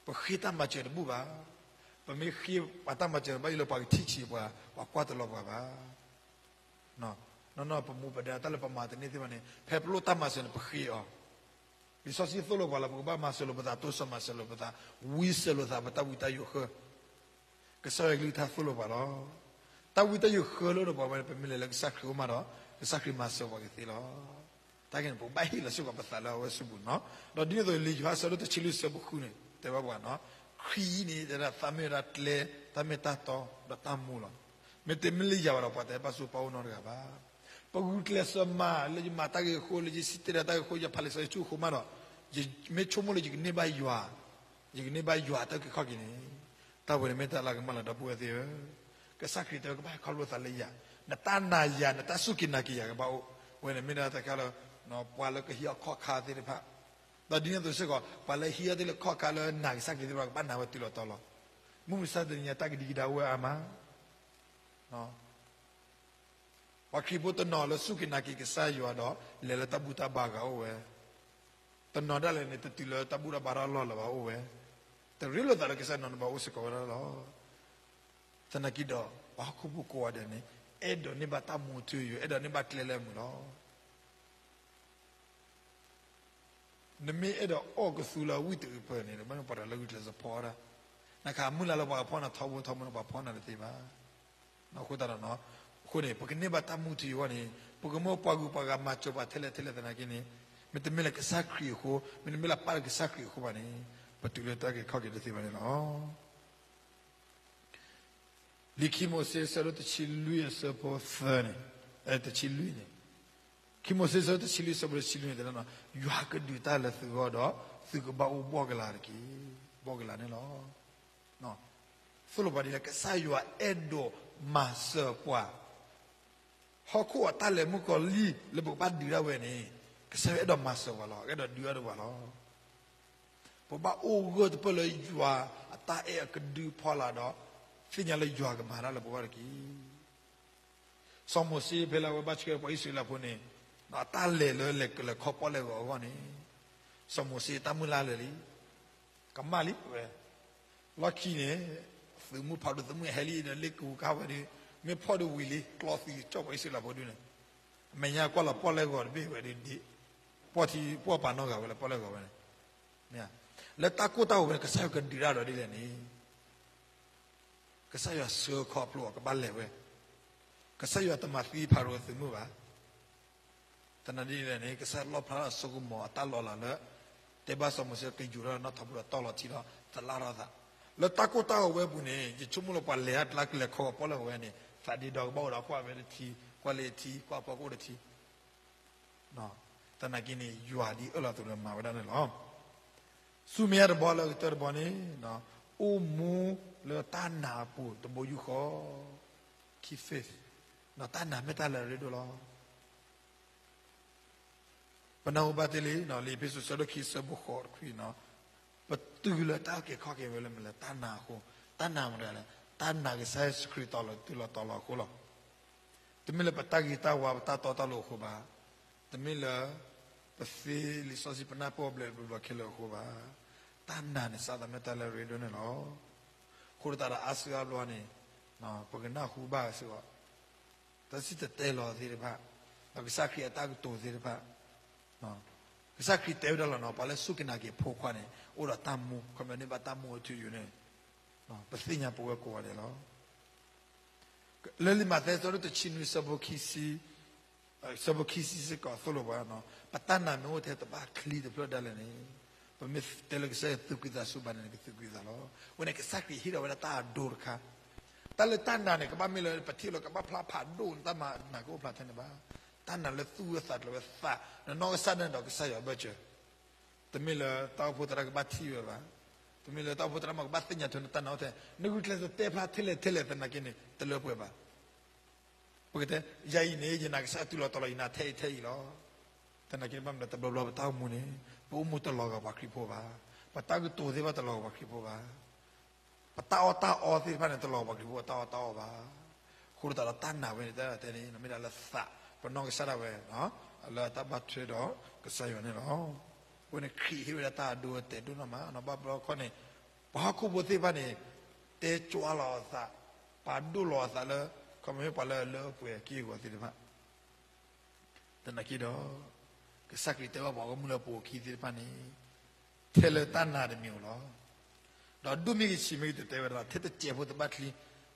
ပဃ့တၢ်မၤစၢၤတဘူၣ်ဘၣ်. ပမ့ၢ်ဃ့ပှၤတၢ်မၤစၢၤဘၣ်အံၤလၢပှၤကထံၣ်ဆံးပှၤ, ပှၤကွၢ်တလီၤပှၤဘၣ်. နီၢ်နီၢ်ပမူပဒါတၢ်လၢပမၤတန့ၢ်သ့ၣ်တဖၣ်န့ၣ် ဖဲပလိၣ်တၢ်မၤစၢၤန့ၣ် ပဃ့အီၤ. လံာ်စီဆှံသိၣ်လိပှၤလၢ ပကဘၣ်မၤစၢၤလိာ်ပသး, တိစၢၤမၤစၢၤလိာ်ပသး, ဝံစၢၤလိာ်သးပတၢ်ဝံတၢ်ယိာ်ဃၢ. ကစၢ်ယွၤကလုၢ်ကထါသိၣ်လိပှၤလီၤ. တၢ်ဝံတၢ်ယိာ်ဃၢလၢဒီးပှၤဝဲန့ၣ် ပမ့ၢ်လဲၤလၢကစၢ်ခရံာ်အအိၣ်မးဒီး ကစၢ်ခရံာ်မၤစၢၤပှၤကသ့လီၤ. တၢ်ဂ့ၢ်န့ၣ် ပကဘၣ်ဟ့ၣ်လီၤစ့ၢ်ကီးပသးလၢအဝဲစုပူၤနီၤ. ဒီးဒ်န့ၣ်အသိး လံာ်ယိၤဟၣ်အဆၢဒိၣ်တဆံလွံၢ်အဆၢဖိဃုန့ၣ် တဲဘၣ်ပှၤနီၤ, ခရံာ်အံၤန့ၣ် တဲဒၣ်သးမ့ၢ်ဝဲဒၣ်ကျဲ, တၢ်မ့ၢ်တၢ်တီ, ဒီးတၢ်မူလီၤ. မ့တမ့ၢ်လၢယၤဘၣ်ဒီး ပှၤတဘၣ်ဆိပာ်အိၣ်နီတဂၤဘၣ်. ပဂုာ်ကျဲးစၢးမၤလၢယမၤတၢ်ဂ့ၤအဃိ, လၢယစံၣ်တဲၤတဲလီၤတၢ်ဂ့ၤအဃိ, ယဖးလံာ်စီဆှံဆူၣ်အဃိမးဒီး, ယမ့ၢ်ဆိကမိၣ်လၢယကန့ၢ်ဘၣ်ယွၤ, ယကန့ၢ်ဘၣ်ယွၤအတၢ်အုၣ်က့ၤခီၣ်က့ၤန့ၣ်, တၢ်ဝဲန့ၣ်မ့ၢ်တၢ်လၢအကမၣ်လီၤ ဒီပုၢ်ဝဲၢ်သ့ၣ်ဧၢ. ကစၢ်ခရံာ်တဲဝဲ ကဘၣ်ဟဲခီဖျိသးလၢယၤ, နတၢ်နာ်ယၤ, နတၢ်စူၢ်က့ၤနာ်က့ၤယၤကဘၣ်အိၣ်ဝဲန့ၣ် မ့ၢ်ဒၣ်တၢ်ခဲလၢာ်, ပှၤလၢကဟံးအီၣ်ခီၣ်ခါသ့ၣ်တဖၣ်, ဒီးဒ်န့ၣ်အသိးစ့ၢ်ကီး ပှၤလၢဟံးအီၣ်သ့ၣ်လၢခီၣ်ခါလၢနာ်ကစၢ်ခရံာ်သ့ၣ်တဖၣ် ကဘၣ်နာ်ဝဲတုၤလီၤတီၤလီၤ. မုၢ်မဆါတနံၤညါ တၢ်ကဒံကဒါအိၣ်ဝဲအါမး ပှၤခရံာ်ဖိတနီၤလၢစူၢ်က့ၤနာ်က့ၤကစၢ်ယွၤဒီး လဲၤလၢတၢ်ဘူၣ်တၢ်ဘါအဂၤအိၣ်ဝဲ, တနီၤဒၣ်လဲာ်န့ၣ် တတုၤလၢတၢ်ဘူၣ်တၢ်ဘါတၢ်အလီၢ်လၢၤဘၣ်အိၣ်ဝဲ, တရ့လိာ်သးလၢကစၢ်နီတဘျီအိၣ်စ့ၢ်ကီးဝဲဒၣ်လီၤ. သနာ်က့ဒီး ပှၤဟီၣ်ခိၣ်ဖိကိးဂၤဒဲးန့ၣ် အဲၣ်ဒိးန့ၢ်ဘၣ်တၢ်မူထူယိာ်, အဲၣ်ဒိးန့ၢ်ဘၣ်ကျဲလၢအမုာ်လီၤ. နမ့ၢ်အဲၣ်ဒိးအီၣ်ကသူလၢအဝံၣ်တအုးပၢၢ်န့ၣ် နမ့ၢ်ပှၤတဂၤလၢဂုာ်ကျဲးစၢးဖီအီၣ်ဒၣ်, နခးမုၢ်လၢ်လၢပှၤကဖီနၤထီဘိထီဘိန့ၣ် ပှၤဖီနၤတသ့ဘၣ်. အဃိသတးဒီး အဃိန့ၣ် ပကန့ၢ်ဘၣ်တၢ်မူထူယိာ်အဂီၢ်န့ၣ် ပကမ့ၢ်ပှၤဂုၤပှၤဂၤမၤစၢၤပှၤထဲလဲၣ်ထဲလဲၣ်သနာ်က့န့ၣ် မ့တမ့ၢ်လၢကစၢ်ခရံာ်အဃိ, မ့တမ့ၢ်လၢပာ်လၢကစၢ်ခရံာ်အဃိဘၣ်န့ၣ် ပတုၤလၢတၢ်အုၣ်က့ၤခီၣ်က့ၤတသ့ဘၣ်န့ၣ်လီၤ. လံာ်ခံမိၤၡ့အဆၢဒိၣ်တဆံလွံၢ်အဆၢဖိသၢန့ၣ်, တဆံလွံၢ်န့ၣ်, ခံမိၤၡ့အဆၢဒိၣ်တဆံလွံၢ်အဆၢဖိတဆံလွံၢ်န့ၣ် တဲဒၣ် ယွၤကဒုးတၢ်လၢသုဂီၢ်ဒီး သုကဘၣ်အိၣ်ဘှီၣ်ကလာ်တက့ၢ်. ဘှီၣ်ကလာ်န့ၣ်လီၤ. သိၣ်လိပှၤဒ်လဲၣ်, ကစၢ်ယွၤအဲၣ်ဒိးမၤစၢၤပှၤ ဟီၣ်ခိၣ်အတၢ်လဲၤမုၢ်ကီၤလံၢ်လၢပကဘၣ်ဒုးဒၣ်ဝဲန့ၣ် ကစၢ်ယွၤအဲၣ်ဒိးမၤစၢၤပှၤလီၤ, အဲၣ်ဒိးဒုးအီၣ်ဒၣ်ပှၤလီၤ. ပဘၣ်အိၣ်ဂၢၢ်တပၢၢ်လၢယွၤအတၢ်အဲၣ်အကဒုဖီလာ်ဒီး သ့ၣ်ညါလၢယွၤကမၤတၢ်လၢပဂီၢ်တက့ၢ်. စီၤမိၤၡ့ဖဲလၢအဝဲဘၣ်ဆှၢပှၤအံၣ်စရ့လးဖိန့ၣ် အတၢ်လဲၤလၢလဲၤကလဲၤခီပီၣ်လဲၣ်ဂီၤအဂီၢ်န့ၣ် စီၤမိၤၡ့တၢ်မုၢ်လၢ်လၢာ်လံ ကမၣ်လံဝဲ, လီၢ်ခံန့ၣ် သုးမုၢ်ဖးဒိၣ် သုးမုၢ်ဟဲလံဒီးလ့ၣ်ကဝူၤကါဝဲဒီး မ့ၢ်ဖီၣ်ဒီးဝံၤလံ ကျီသံကၠီၣ်ပှၤအံၣ်စရ့လးဖိဒုန့ၣ်, အမဲာ်ညါကွၢ်လီၤပီၣ်လဲၣ်ဂီၤတဘ့ၣ်ဝဲဒီးဒ့, ပီၣ်ထံပီၣ်ပာ်နီတဂၤဝဲလၢပီၣ်လဲၣ်ဂီၤဝဲန့ၣ်, လၢတၢ်ကိၢ်တၢ်ဂီၤဝဲန့ၣ် ကစၢ်ယွၤကဒုးတၢ်ဒီးဒ်လဲၣ်န့ၣ် ကစၢ်ယွၤဆှၢခီဖျိအီၤကဘၣ်လဲၤဝဲ, ကစၢ်ယွၤတမၤသံဖၤရိၤအသုးမုၢ်ဘၣ်. သနာ်ဒ်လဲၣ်န့ၣ် ကစၢ်ယွၤလီၣ်ဖျါထီၣ်စိကမီၤအတၢ်လီၤလးလၢ တဲဘၣ်စီၤမိၤၡ့ ကယူၤထီၣ်နီၣ်ထိးပူၤဒီးတီၢ်လီၤထံဒီးသလၣ်ထီၣ်သး, လၢတၢ်ကိၢ်တၢ်ဂီၤဝဲအပူၤန့ၣ် ယဆိကမိၣ်လၢပှၤလဲၤတၢ်ကလဲၤခီပီၣ်လဲၣ်ဂီၤဝဲန့ၣ် သးဒ့ဒီကဘၣ်အိၣ်ဒီးကွၢ်ဝဲတထံ, ကွၢ်လၢထံ, ကွၢ်ပီၣ်ကအိၣ်တထံ သနာ်က့န့ၣ် ယွၤဒ်အၢၣ်လီၤအသိးလၢမၤဝဲဒၣ်န့ၣ်လီၤ. ဆူမဲာ်ညါတဘီလၢကတၢၢ်တဘီန့ၣ်, အိၣ်မူလၢတၢ်နာ်အပူၤတဘိယူၢ်ဃီ, keep faith, တၢ်နာ်မ့ၢ်တၢ်လၢအရ့ဒိၣ်လီၤ. ပနၢ်ဟူဘၣ်တ့ၢ်လံ လံာ်အ့းဖ့းစူး ဆၢဒိၣ်ခံ ဆၢဖိဃိးခွံနီၤ, ပတုၤလၢတၢ်အုၣ်က့ၤခီၣ်က့ၤဝဲလၢမနုၤလဲၣ်, တၢ်နာ်အဃိ, တၢ်နာ်မနုၤလဲၣ်, တၢ်နာ်ကစၢ်ယ့ၣ်ၡူးခရံာ်တီၤလီၤတုၤလီၤတီၤလီၤအဃိလီၤ. တမ့ၢ်လၢပတၢ်ဂ့ၤတၢ်ဝါ ပတၢ်တီတၢ်လိၤအဃိဘၣ်, တမ့ၢ်လၢ ပသ့လံာ်စီဆှံ ပနၢ်ပၢၢ်အီၤဘျဲးဘျဲးခဲလၢာ်အဃိဘၣ်. တၢ်နာ်န့ၣ် စးထီၣ်မ့ၢ်တၢ်လၢအရ့ဒိၣ်န့ၣ်လီၤ. အဃိသတးဒီးအါစုအါဘျီန့ၣ် ပကနၢ်ဟူဘၣ်စ့ၢ်ကီး တၢ်စံၣ်တဲၤတဲလီၤသ့ၣ်တဖၣ်, ဒီးကစၢ်ခရံာ်အတၢ်ကတိၤသ့ၣ်တဖၣ်, ကစၢ်ခရံာ်တဲဝဲဒၣ်လီၤနီၤ, ပှၤလၢစူၢ်က့ၤနာ်က့ၤအဖိခွါန့ၣ် အိၣ်ဒီးတၢ်မူ, ခီဖျိန့ၢ်ဘၣ်တၢ်မူအထူအယိာ်န့ၣ် ပသ့ၣ်ညါပဝဲကိးဂၤဒဲးလီၤ. လၢလံာ်မးသဲ အဆၢဒိၣ်တဆံနွံ အဆၢဖိခံဆံ, အဆၢဖိခံဆံစ့ၢ်ကီးသိၣ်လိပှၤ, ပတၢ်နာ်မ့ၢ်အိၣ်ထဲတဘၣ်ချံတဖျၢၣ်ဒၣ်လဲာ်န့ၣ်, ပမ့ၢ်တဲလၢကစၢ်ယွၤသူၣ်က့ၤသးဆူဘၣ်န့ၣ် နကသူၣ်က့ၤသးလီၤ. အဝဲန့ၣ်ကစၢ်ခရံာ်ဟ့ၣ်ထီၣ်ဝဲဒၣ်တၢ်အဒိတခါ, တၢ်လၢတၢ်နာ်န့ၣ် ကဘၣ်မ့ၢ်လၢပထံၣ်လီၤ ကဘၣ်ဖျါဖးဒိၣ်န့ၣ် တၢ်နာ်ကအိၣ်ဖျါထဲန့ၣ်ဘၣ်. တၢ်နာ်လၢသူၣ်ဝဲသးကျၢၤဝဲသး, နနီၢ်ကစၢ်ဒၣ်န့ၣ်ဒီးကစၢ်ယွၤဘၢၣ်စၢၤ တမ့ၢ်လၢတၢ်အိၣ်ဖှိၣ်သရၣ်ကဘၣ်ထံၣ်ဝဲဘၣ်, တမ့ၢ်လၢတၢ်အိၣ်ဖှိၣ်သရၣ်မ့ၢ်ကဘၣ်သ့ၣ်ညါထွဲနတၢ်နာ်အိၣ်ထဲ, နဂုာ်ကျဲးစၢးတဲဖျါထဲလဲၣ်ထဲလဲၣ်သနာ်က့န့ၣ် တလၢပှဲၤဘၣ်. ပကတဲ ယၤအံၤန့ၣ် ယနာ်ကစၢ်ယွၤတုၤလီၤတီၤလီၤ ယနာ်ထဲအံၤထဲအံၤလီၤ. သနာ်က့န့ၣ် ဘၣ်မနုၤတဘျီဘျီပတၢ်အိၣ်မူန့ၣ် ပအိၣ်မူတလီၤဂာ်ပှၤခရံာ်ဖိဘၣ်, ပတၢ်ကတိၤသ့ၣ်တဖၣ်တလီၤဂာ်ပှၤခရံာ်ဖိဘၣ်. ပတၢ်အီၣ်တၢ်အီသ့ၣ်တဖၣ်န့ၣ် တလီၤဂာ်ပှၤခရံာ်ဖိ တၢ်အီၣ်တၢ်အီဘၣ်. အဃိသတးဒီးတၢ်နာ်ဝဲန့ၣ် တၢ်တဲန့ၣ် မ့ၢ်ဒၣ်လၢသး ပနီၢ်ကစၢ်ဒၣ်ဝဲ လၢတၢ်ဘၣ်ထွဲဒီးကစၢ်ယွၤန့ၣ်လီၤ. အဃိန့ၣ် ခရံာ်ဟ့ၣ်ဝဲဒၣ်တၢ်အဒိအတဲာ်ဒိၣ်နီၢ်မး ဘၣ်ဘျီခီန့ၣ် ပှၤဟီၣ်ခိၣ်ဖိသ့ၣ်တဖၣ်န့ၣ် တဲကွၢ်လီၤအသး, ပာ်ဒိၣ်လီၤအသးလၢ ခီမ့ၢ်ပှၤလၢအလၢအပှဲၤက့ၢ်ဂီၤသ့ၣ်တဖၣ် သနာ်က့ဒီး ကစၢ်ခရံာ်တဲဘၣ်ပှၤဂီၢ်မုၢ်လၢပအိၣ်ခံသ့ၣ်တဖၣ်န့ၣ် ထဲလၢတၢ်နာ်တမံၤဧိၤလီၤ. ဒီးဒိၣ်မ့ၢ်ဂ့ၤဆံးမ့ၢ်ဂ့ၤ တတဲဝဲဒၣ် ထဲတစဲးဖိသဘၣ်ချံ,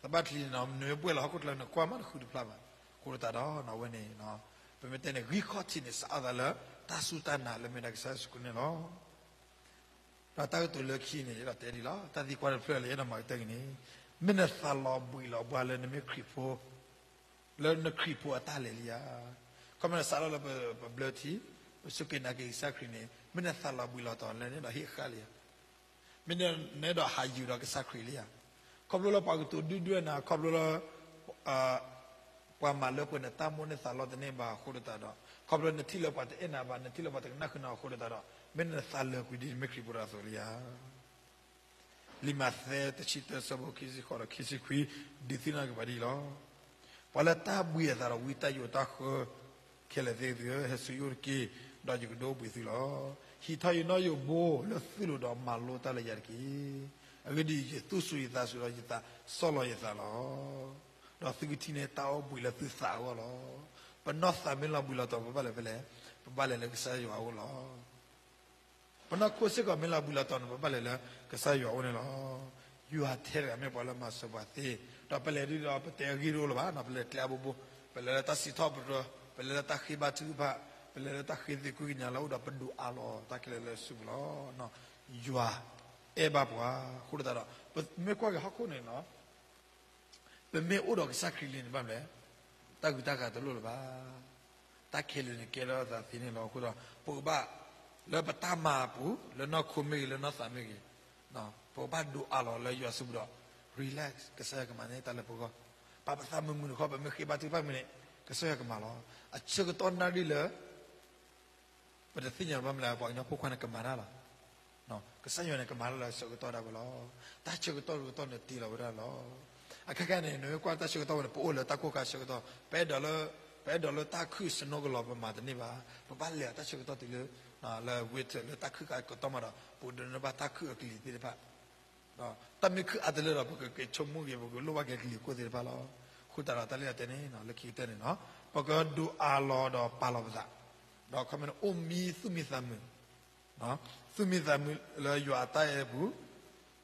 သဘၣ်ချံန့ၣ် နမ့ၢ်ဘှဲၣ်လီၤဟီၣ်ခိၣ်ချၢ နကွၢ်မးတဃုတဖျါဘၣ်. အဃိသတးဒီး အဝဲန့ၣ် ပမ့ၢ်တဲန့ၣ် ဂံၢ်ခီၣ်ထံးန့ၣ် စးထီၣ်သးလၢတၢ်စူၢ်တၢ်နာ်လၢမ့ၢ်ဒၣ်ကစၢ်ယ့ၣ်ၡူးခရံာ်န့ၣ်လီၤ. ဒီးတၢ်ကတိၤလၢခံန့ၣ် ယအဲၣ်ဒိးတဲဒ်လီၤ, တၢ်သံကွၢ်တဖျၢၣ်လၢယအဲၣ်ဒိးမၤကတၢၢ်က့ၤန့ၣ်, မ့ၢ်နသးလီၤဘှံးလီၤဘှါလၢနမ့ၢ်ခရံာ်ဖိ လၢနခရံာ်ဖိအတၢ်လဲၤလံဧါ. ခီမ့ၢ်နစးထီၣ်လၢပဘျၢထံ, ပစူၢ်က့ၤနာ်က့ၤကစၢ်ခရံာ်န့ၣ် မ့ၢ်နသးလီၤဘှံးလီၤတီၤလၢနအဲၣ်ဒိးဟ့ၣ်ဃာ်လံဧါ. မ့ၢ်နအဲၣ်ဒိးဟးယုာ်ဒီးကစၢ်ခရံာ်လံဧါ. ခီဖျိလၢပှၤကတိၤဒုၣ်ဒွဲၣ်နၤ, ခီဖျိလၢ ပှၤမၤလၢပှဲၤနတၢ်မိၣ်န့ၢ်သးလီတန့ၢ်ဘၣ်အဃိတးဒီး, ခီဖျိနထံၣ်လၢပှၤတအဲၣ်နၤဘၣ်, နထံၣ်လၢပှၤတကနၣ်ဃုာ်နၤအဃိတးဒီး, မ့ၢ်နသးလီၤဘှံးဒ်နမ့ၢ်ခရံာ်ဖိတဂၤအသိးလံဧါ. လံာ်မးသဲ တဆံတၢ ဆၢဖိ ခံဆံဃိးဒီးခံဆံခွံ ဒုးသ့ၣ်နီၣ်က့ၤပှၤဒ်အံၤလီၤ. ပှၤလၢတၢ်ဘှံးအသးဒီးဝံတၢ်ယိးတၢ်ဃၢခဲလၢာ်သ့ၣ်သုဧၢ, ဟဲဆူယအိၣ်တက့ၢ်, ဒီးယကဒုးအိၣ်ဘှံးသုလီၤ. ဟံးထီၣ်ယနီၣ်ယိးဘိလၢသုလိၤဒီးမၤလိတၢ်လၢယၤတက့ၢ်. အဂ့ၢ်ဒ်အံၤ, ယသူၣ်စူၤယသးစူၤဒီးယသးဆီၣ်လီၤယသးလီၤ. ဒီးသုကထံၣ်န့ၢ်တၢ်အိၣ်ဘှံးလၢသုသးအဂီၢ်လီၤ. ပနီၢ်သးမ့ၢ်လီၤဘှံးလီၤတီၤ ပဘၣ်လဲၤဖဲလဲၣ်, ပဘၣ်လဲၤလၢကစၢ်ယွၤအအိၣ်လီၤ. ပနီၢ်ခိစ့ၢ်ကီးမ့ၢ်လီၤဘှံးလီၤတီၤန့ၣ် ပဘၣ်လဲၤလၢကစၢ်ယွၤအအိၣ်န့ၣ်လီၤ. ယွၤထဲတဂၤမ့ၢ်ပှၤလၢမၤစၢၤပှၤသ့, ဒီးပလဲၤဒ်ဒီးပတဲအဂ့ၢ်တအိၣ်လၢၤဘၣ်, ပလဲၤကျဲအါဘိဘိ, ပလဲၤလၢတၢ်စံးထီၣ်ပတြၢၤ, ပလဲၤလၢတၢ်ဃ့ဘါထုကဖၣ်, ပလဲၤလၢတၢ်ဃ့သ့ၣ်ကူၣ်ကညးလၢအအိၣ်ဒီးပဒုးအးလီၤတၢ်ခဲလၢာ်လၢစုပူၤလီၤ. ယွၤအဲၣ်ဘၣ်ပှၤအဃိတးဒီး, ပမ့ၢ်ကွၢ်က့ၤဟီၣ်ခိၣ်န့ၣ် ပမ့ၢ်အိၣ်ဒီးကစၢ်ခရံာ်လံန့ၣ်ဘၣ်မလဲၣ်, တၢ်ဂုၤတၢ်ဂၤတလိၣ်လၢၤဘၣ်. တၢ်ခဲလၢာ်န့ၣ်ကဲထီၣ်သးသ့န့ၣ်လီၤ. အဃိဒီး ပကဘၣ်လၢပတၢ်မၤအပူၤ, လၢနီၢ်ခိမ့ၢ်ဂ့ၤ, လၢနီၢ်သးမ့ၢ်ဂ့ၤ, ပကဘၣ်ဒုးအးလီၤလၢယွၤစုပူၤဒီး relax, ကစၢ်ယွၤကမၤန့ၢ်တၢ်လၢပဂီၢ်. ပာ်ပသးမုာ်မုာ်တခီ ပမ့ၢ်ဃ့ဘါထုကဖၣ်မ့ၢ်န့ၣ် ကစၢ်ယွၤကမၤလီၤ. အဆၢကတီၢ်နၣ်ရံၣ်လၢ ပတသ့ၣ်ညါဘၣ်မလဲၣ်, ပှၤကညီဖိခွါန့ၣ်ကမၤတၢ်လီၤ. ကစၢ်ယွၤန့ၣ် ကမၤတၢ်လၢဆၢကတီၢ်ဒၣ်ဝဲလီၤ. တၢ်ဆၢကတီၢ်တကတီၢ်န့ၣ်တ့လီၤဝဲဒၣ်လီၤ. အခါခါန့ၣ် နမ့ၢ်ကွၢ်တၢ်ဆၢကတီၢ်ဝဲန့ၣ် ပအိၣ်လၢတၢ်ကိၢ်ခါဆၢကတီၢ်, ပအဲၣ်ဒိးလၢ, ပအဲၣ်ဒိးလၢတၢ်ခုၣ်စနိကလီၤ ပမၤတန့ၢ်ဘၣ်. ပဘၣ်လဲၤအတၢ်ဆၢကတီၢ်တုၤလၢ, လၢ winter လၢတၢ်ခုၣ်ကတီၢ်မးဒီး ပကဒိးန့ၢ်ဘၣ်တၢ်ခုၣ်အကလံၤသ့ၣ်တဖၣ် ဒီးတၢ်မ့ၢ်ခုၣ်အါတလၢဒီး ပကက့ၤဆိကမိၣ်က့ၤ ပကလိၣ်ဘၣ်က့ၤကလံၤအခိၣ်သ့ၣ်တဖၣ်လီၤ. အဃိသတးဒီး တၢ်လၢယတဲန့ၣ် လၢခံကတၢၢ်န့ၣ်, ပကဒုးအးလီၤဒီးပာ်လီၤပသး, ဒီးခီမ့ၢ်န့ၣ် အိၣ်မံသူၣ်မံသးမုာ်, သူၣ်မံသးမုာ်လၢယွၤအတၢ်အဲၣ်အပူၤ,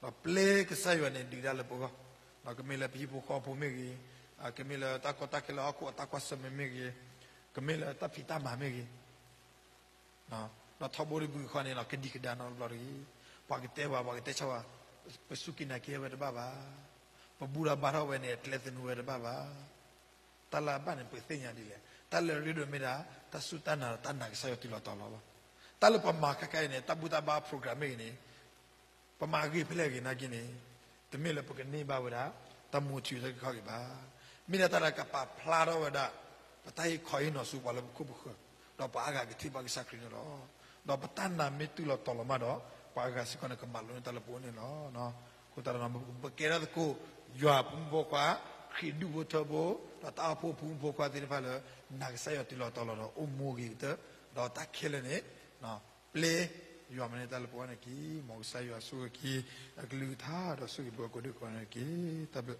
ဒီးပျဲကစၢ်ယွၤန့ၣ်ဒုးတၢ်လၢပဂီၢ်, ဒီးကမ့ၢ်လၢပဟံၣ်ဖိဃီဖိမ့ၢ်ဂ့ၤ, ကမ့ၢ်လၢတၢ်ကီတၢ်ခဲလၢဟီၣ်ခိၣ်အတၢ်ကွၢ်ဆၢၣ်မဲာ်မ့ၢ်ဂ့ၤ, ကမ့ၢ်လၢတၢ်ဖံးတၢ်မၤမ့ၢ်ဂ့ၤ, ဒီးထီဘိတဘုခီန့ၣ် ကဒံကဒါနီတဘျီတဂ့ၤ. ပှၤကတဲပှၤ, ပှၤကတဲဆါပှၤ, ပစူၢ်က့ၤနာ်က့ၤဝဲတဘၣ်ဘၣ်, ပဘူၣ်ထီၣ်ဘါထီၣ်ဝဲန့ၣ် အကျဲသနူဝဲတဘၣ်ဘၣ်. တၢ်လၢအဘၣ်န့ၣ် ပသ့ၣ်ညါဒ်လဲၣ်. တၢ်လၢအရ့ဒိၣ်မ့ၢ်ဒၣ် တၢ်စူၢ်တၢ်နာ်ဒီးတၢ်နာ်ကစၢ်ယွၤတုၤလီၤတီၤလီၤလီၤ. တၢ်လၢပမၤခဲခါအံၤန့ၣ် တၢ်ဘူၣ်တၢ်ဘါ program မ့ၢ်ဂ့ၤန့ၣ် ပမၤဂ့ၤဖဲလဲၣ်ဂ့ၤနာ်က့န့ၣ်, တမ့ၢ်လၢပကန့ၢ်ဘၣ်ဝဲဒၣ် တၢ်မူထူတၢ်ကီက့ၤဘၣ်. မ့ၢ်ဒၣ်တၢ်လၢကပာ်ဖျါထီၣ်ဝဲဒၣ် ပတၢ်ဟ့ၣ်ခီဟ့ၣ်နီၤဆူပှၤလၢပခိၣ်ပဃၢၤ, ဒီးပှၤအါဂၤကထံၣ်ဘၣ်ကစၢ်ခရံာ်န့ၣ်လီၤ. ဒီးပတၢ်နာ်မ့ၢ်တုၤလီၤတီၤလီၤမးဒီး ပှၤအါဂၤစ့ၢ်ကီးန့ၣ် ကမၤလိန့ၢ်တၢ်လၢပအိၣ်န့ၣ်လီၤ. အဃိသတးဒီး ပကဲထီၣ်သကိး ယွၤအဖိမုၣ်ဖိခွါ, ခရံာ်ဒူၣ်ဖိထၢဖိ, ဒီးတၢ်အိၣ်ဖှိၣ်ဖိမုၣ်ဖိခွါသ့ၣ်တဖၣ်လၢ နာ်ကစၢ်ယွၤတုၤလီၤတီၤလီၤဒီး အိၣ်မူဂ့ၤကတၢၢ်, ဒီးတၢ်ခဲလၢာ်န့ၣ် ပျဲယွၤမၤန့ၢ်တၢ်လၢပဂီၢ်န့ၣ်တက့ၢ်. မ်ကစၢ်ယွၤဆိၣ်ဂ့ၤက့ၤ အကလုၢ်ကထါဒီးဆိၣ်ဂ့ၤပှၤကိးဒံကိးဂၤန့ၣ်တက့ၢ်. တၢ်ဘျုး